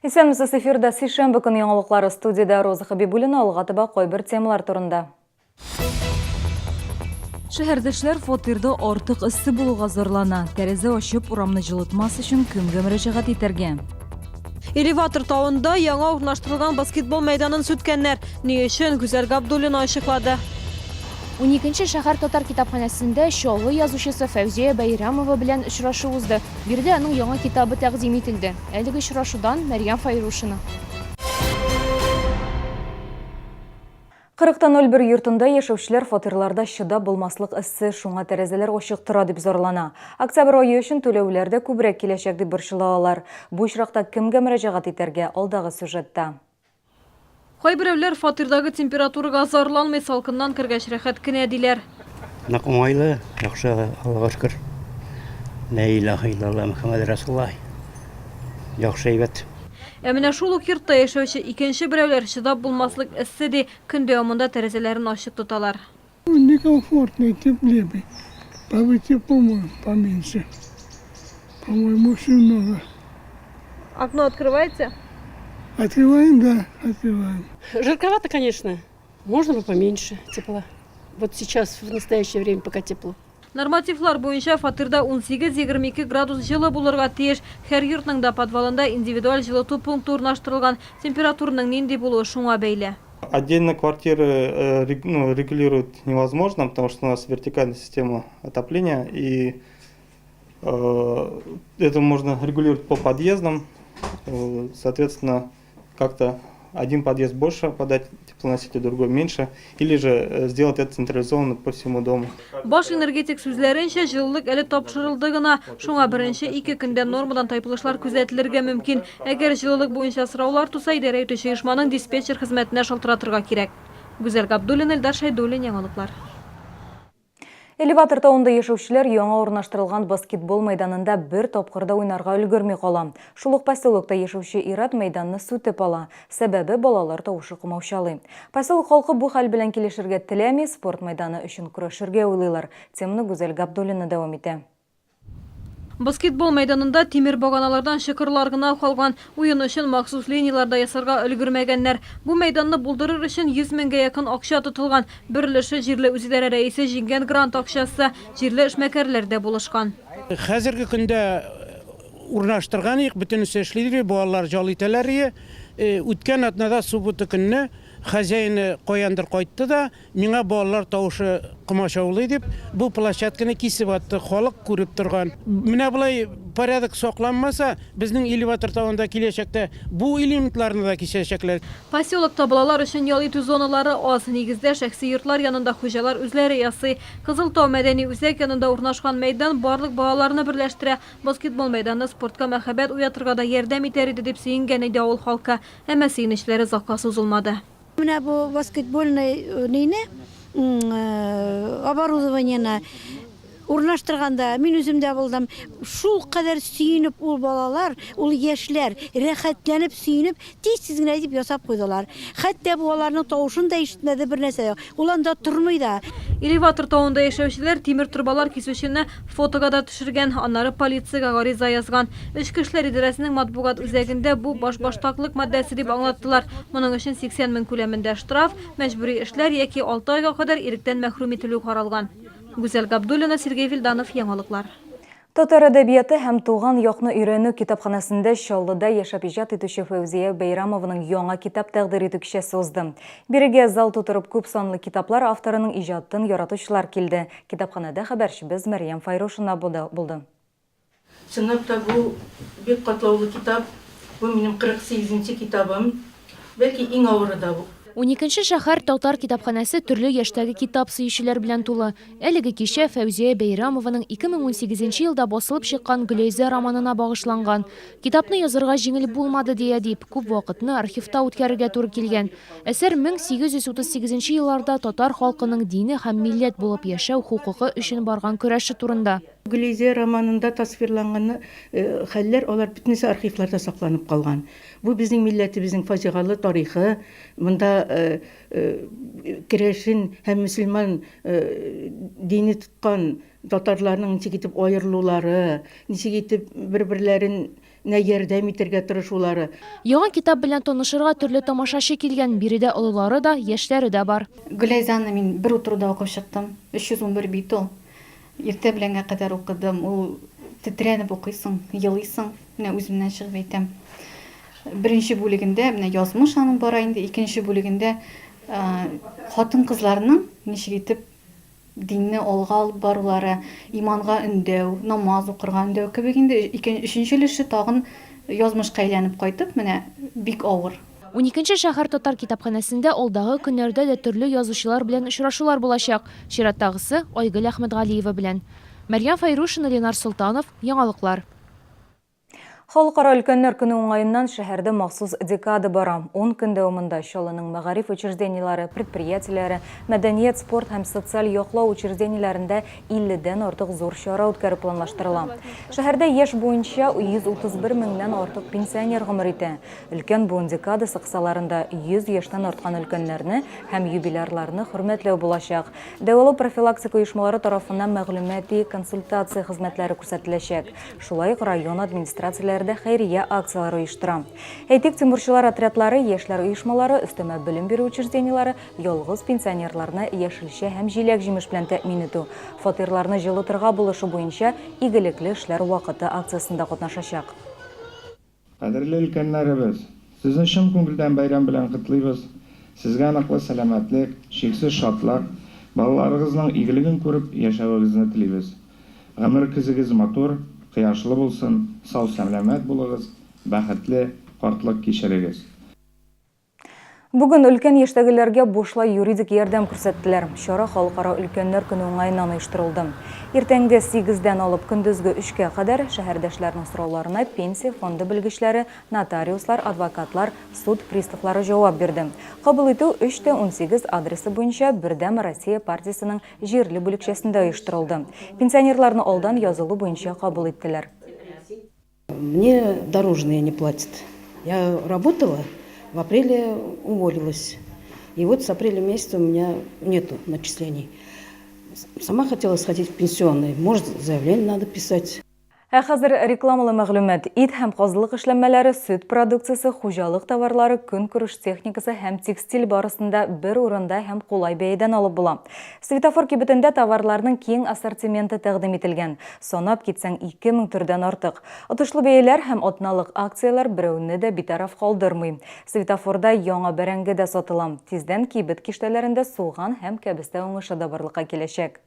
Исәнмесез, эфирда сишәмбе көн яңалыклары, студиядә Роза Хабибуллина. Алга таба кайбер темалар турында. Шәһәрдәшләр фатирда артык эссе булуга зарлана. Тәрәзә ачып, урамны җылытмас өчен кемгә мөрәҗәгать итәргә? Элеватор тавында яңа урнаштырылган баскетбол мәйданын сүткәннәр. Ни өчен, Гүзәл Габдуллина ачыклады. Уникенче шәһәр татар китапханәсендә Чаллы язучысы Фәүзия Бәйрәмова белән очрашу узды. Биредә аның яңа китабы тәкъдим ителде. Әлеге очрашудан Мәрьям Фәйрушина. 40 та 01 йортында яшәүчеләр фатирларда чыдап булмаслык эссе, шуңа тәрәзәләр ачык тора дип зарлана. Октябрь ае өчен түләүләр дә күбрәк киләчәк дип борчыла алар. Бу очракта кемгә мөрәҗәгать итәргә, алдагы сюжетта. Кайберәүләр фатирдагы температурага зарланмый, салкыннан кергәч рәхәт кенә, диләр. Нык уңайлы, яхшы, Аллага шөкер. Лә илаһа иллаллаһ Мөхәммәд Расулуллаһ. Яхшы, әйбәт. Ә менә шул ук йортта яшәүче икенче берәүләр чыдап булмаслык эссе ди, көн дәвамында тәрәзәләрен ачык тоталар. Некомфортно, теплее бы. Побыть тепло поменьше. По-моему, очень много. Окно открываете? Открываем, да, открываем. Жарковато, конечно. Можно бы поменьше тепла. Вот сейчас, в настоящее время, пока тепло. Нормативлар буенча фатирда 18-22 градус җылы булырга тиеш. Һәр йортның да подвалында индивидуаль җылыту пункты урнаштырылган. Температураның нинди булуы шуңа бәйле. Отдельно квартиры э, ну, регулировать невозможно, потому что у нас вертикальная система отопления, и э, это можно регулировать по подъездам, э, соответственно, как-то один подъезд больше подать теплоноситель, другой меньше, или же сделать это централизованно по всему дому. Баш энергетик сүзләренчә, җылылык әле тапшырылды гына, шуңа беренче ике көндә нормадан тайпылышлар күзәтелергә мөмкин. Әгәр җылылык буенча сораулар туса, идарә итүче оешманың диспетчер хезмәтенә шалтыратырга кирәк. Гүзәл Габдуллина, Илдар Шәйдуллин, Яңалыклар. Элеватор тавында яшәүчеләр яңа урнаштырылган баскетбол мәйданында бер тапкыр да уйнарга өлгерми кала. Шул ук поселокта яшәүче ир-ат мәйданны сүтеп ала. Сәбәбе, балалар тавышы комаучалый. Поселок халкы бу хәл белән килешергә теләми, спорт мәйданы өчен көрәшергә уйлыйлар. Теманы Гүзәл Габдуллина дәвам итә. Баскетбол мәйданында тимер баганалардан чокырлар гына калган. Уен өчен махсус линияләр дә ясарга өлгермәгәннәр. Бу мәйданны булдырыр өчен 100 меңгә якын акча тотылган. Бер өлеше җирле үзидарә рәисе җиңгән грант акчасы. Җирле эшмәкәрләр дә булышкан. Хәзерге көндә урнаштырган идек, бөтенесе эшли дип, балалар ял итәләр ие. Үткән атнада суббота көнне хозяины каяндыр кайтты да, Миңа балалар тавышы комачаулый дип, бу площадканы кисеп атты, халык күреп торган. Менә болай порядок сакланмаса, безнең элеватор тавында киләчәктә бу элементларны да кисәчәкләр. Поселокта балалар өчен ял итү зоналары аз. Нигездә, шәхси йортлар янында хуҗалар үзләре ясый. Кызыл тау мәдәни үзәк янында урнашкан мәйдан барлык балаларны берләштерә. Баскетбол мәйданы спортка мәхәббәт уятырга да ярдәм итәр иде, дип сөенгән иде авыл халкы. Әмма сөенечләре озакка сузылмады. Менә бу баскетбольный нине, оборудованиене урнаштырганда мин үзем дә булдым. Шул кадәр сөенеп ул балалар, ул яшьләр рәхәтләнеп, сөенеп, тиз-тиз генә итеп ясап куйдылар. Хәтта бу аларның тавышын да ишетмәде, бер нәрсә дә. Ул анда тормый да. Элеватор тавында яшәүчеләр тимер торбалар кисүчене фотога да төшергән, аннары полициягә гариза язган. Эчке эшләр идарәсенең матбугат үзәгендә бу башбаштаклык маддәсе дип аңлаттылар. Моның өчен 80 мең күләмендә штраф, мәҗбүри эшләр яки алты айга кадәр иректән мәхрүм ителү каралган. Гүзәл Габдуллина, Сергей Вильданов, Яңалыклар. Татар әдәбияты һәм туган якны өйрәнү китапханәсендә Чаллыда яшәп иҗат итүче Фәүзия Бәйрамованың яңа китап тәкъдир итү кичәсе узды. Бирегә зал тутырып күп санлы китаплар авторының иҗатын яратучылар килде. Китапханәдә хәбәрчебез Мәрьям Файрушина булды. Чынлап та бу бик катлаулы китап. Бу минем 48 нче китабым. Бәлки иң авыры да бу. Уникенче шәһәр татар китапханәсе төрле яшьтәге китап сөючеләр белән тулы. Әлеге кичә Фәүзия Бәйрәмованың 2018 нче елда басылып чыккан Гөләйзә романына багышланган. Китапны язырга җиңел булмады, ди әдип, күп вакытны архивта үткәрергә туры килгән. Әсәр 1838 нче елларда татар халкының дине һәм милләт булып яшәү хокукы өчен барган көрәше турында. Гөләйзә романында тасвирланган хәлләр, алар бөтенесе архивларда сакланып калган. Бу безнең милләтебезнең фаҗигалы тарихы. Монда керәшен һәм мөселман дине тоткан татарларның ничек итеп аерылулары, ничек итеп бер-берләрен. нә ярдәм итәргә тырышулары. Яңа китап белән танышырга төрле тамашачы килгән, биредә олылары да, яшьләре дә бар. Гөләйзаны мин бер утыруда укып чыктым. 311 бит ул. Иртә беләнгә кадәр укыдым. Ул тетрәнеп укыйсың, елыйсың. Менә үземнән чыгып әйтәм. Беренче бүлегендә менә язмыш аның бара инде, икенче бүлегендә хатын-кызларның ничек итеп динне алга алып барулары, иманга өндәү, намаз укырга өндәү кебек инде. Өченче өлеше тагын язмышка әйләнеп кайтып, менә бик авыр. Уникенче шәһәр татар китапханәсендә алдагы көннәрдә дә төрле язучылар белән очрашулар булачак. Чираттагысы, Айгөл Әхмәтгалиева белән. Мәрьям Фәйрушина, Ленар Солтанов, Яңалыклар. Халыкара өлкәннәр көне уңаеннан шәһәрдә махсус декада бара. Ун көн дәвамында Чаллының мәгариф учреждениеләре, предприятиеләре, мәдәният, спорт һәм социаль яклау учреждениеләрендә 50 дән артык зур чара үткәрү планлаштырыла. Шәһәрдә яшь буенча 131 меңнән артык пенсионер гомер итә. Өлкән буын декадасы кысаларында 100 яшьтән арткан өлкәннәрне һәм юбилярларны хөрмәтләү булачак. Дәвалау-профилактика оешмалары тарафыннан мәгълүмати-консультация хезмәтләре күрсәтеләчәк. Шулай ук район администрацияләре дә хәйрия акцияләре оештыра. Әйтик, тимурчылар отрядлары, яшьләр оешмалары, өстәмә белем бирү учреждениеләре ялгыз пенсионерларны яшелчә һәм җиләк-җимеш белән тәэмин итү, фатирларны җылытырга булышу буенча Игелекле эшләр вакыты акциясендә катнашачак. Кадерле өлкәннәребез! Сезне чын күңелдән бәйрәм белән котлыйбыз! Сезгә ныклы сәламәтлек, чиксез шатлык, балаларыгызның игелеген күреп яшәвегезне телибез. Гомер көзегез матур, кояшлы булсын, сау-сәламәт булыгыз, бәхетле картлык кичерегез! Бүген өлкән яшьтәгеләргә бушлай юридик ярдәм күрсәттеләр. Чара Халыкара өлкәннәр көне уңаеннан оештырылды. Иртәнге сигездән алып көндезге өчкә кадәр шәһәрдәшләрнең сорауларына Пенсия фонды белгечләре, нотариуслар, адвокатлар, суд приставлары җавап бирде. Кабул итү 3 тә 18 адресы буенча Бердәм Россия партиясенең җирле бүлекчәсендә оештырылды. Пенсионерларны алдан язылу буенча кабул иттеләр. Мне дорожные не платят. Я работала, в апреле уволилась. И вот с апреля месяца у меня нету начислений. Сама хотела сходить в пенсионный. Может, заявление надо писать. Ә хәзер рекламалы мәгълүмат. Ит һәм казылык эшләнмәләре, сөт продукциясе, хуҗалык товарлары, көнкүреш техникасы һәм текстиль барысын да бер урында һәм кулай бәядән алып була. Светофор кибетендә товарларның киң ассортименты тәкъдим ителгән. Санап китсәң, 2000 төрдән артык. Отышлы бәяләр һәм атналык акцияләр берәүне дә битараф калдырмый. Светофорда яңа бәрәңге дә сатыла. Тиздән кибет киштәләрендә суган һәм кәбестә уңышы да барлыкка киләчәк.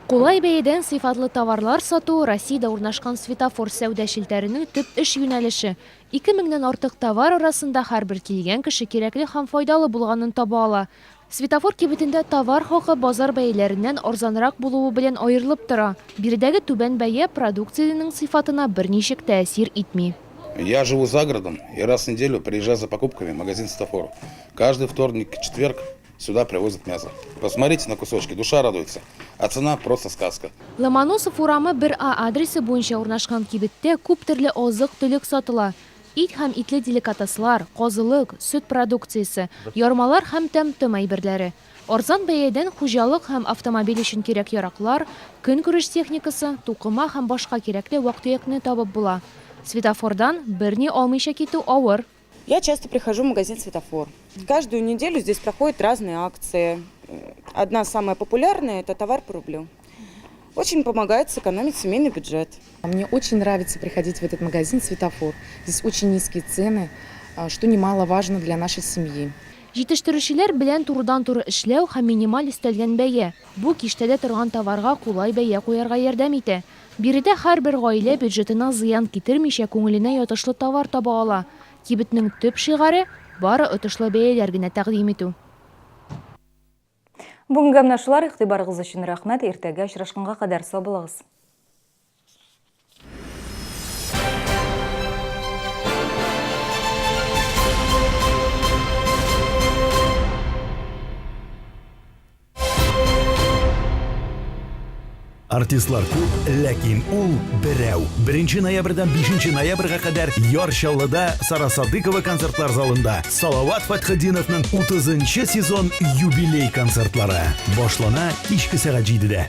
Кулай бәядән сыйфатлы товарлар сату, Россиядә урнашкан Светофор сәүдә челтәренең төп эш юнәлеше. Ике меңнән артык товар арасында һәрбер килгән кеше кирәкле һәм файдалы булганын таба ала. Светофор кибетендә товар хакы базар бәяләреннән арзанрак булуы белән аерылып тора. Биредәге түбән бәя продукциянең сыйфатына берничек тәэсир итми. Я живу за городом и раз в неделю приезжаю за покупками в магазин Светофор. Каждый вторник, четверг сюда привозят мясо. Посмотрите на кусочки, душа радуется. А цена просто сказка. Ломоносов урамы 1А адресы буенча урнашкан кибеттә күп төрле азык-төлек сатыла. Ит һәм итле деликатеслар, казылык, сөт продукциясе, ярмалар һәм тәм-том әйберләре. Арзан бәядән хуҗалык һәм автомобиль өчен кирәк-яраклар, көнкүреш техникасы, тукыма һәм башка кирәкле вак-төякне табып була. Светофордан берни алмыйча китү авыр. Я часто прихожу в магазин Светофор. Каждую неделю здесь проходят разные акции. Одна самая популярная – это товар по рублю. Очень помогает сэкономить семейный бюджет. Мне очень нравится приходить в этот магазин «Светофор». Здесь очень низкие цены, что немаловажно для нашей семьи. Җитештерүчеләр белән турыдан-туры эшләү һәм минималь өстәлгән бәя, бу киштәдә торган товарга кулай бәя куярга ярдәм итә. Биредә һәрбер гаилә бюджетына зыян китермичә күңеленә ятышлы товар таба ала. Кибетнең төп шигаре, бары отышлы бәяләр генә тәкъдим итү. Бүгенгә менә шулар. Игътибарыгыз өчен рәхмәт. Иртәгә очрашканга кадәр сау булыгыз. Артистлар күп, ләкин ул берәү. 1 ноябрьдән 5 ноябрьгә кадәр Яр Чаллыда Сара Садыкова концертлар залында Салават Фәтхетдиновның 30 сезон юбилей концертлары башлана кичке сәгать 7-дә.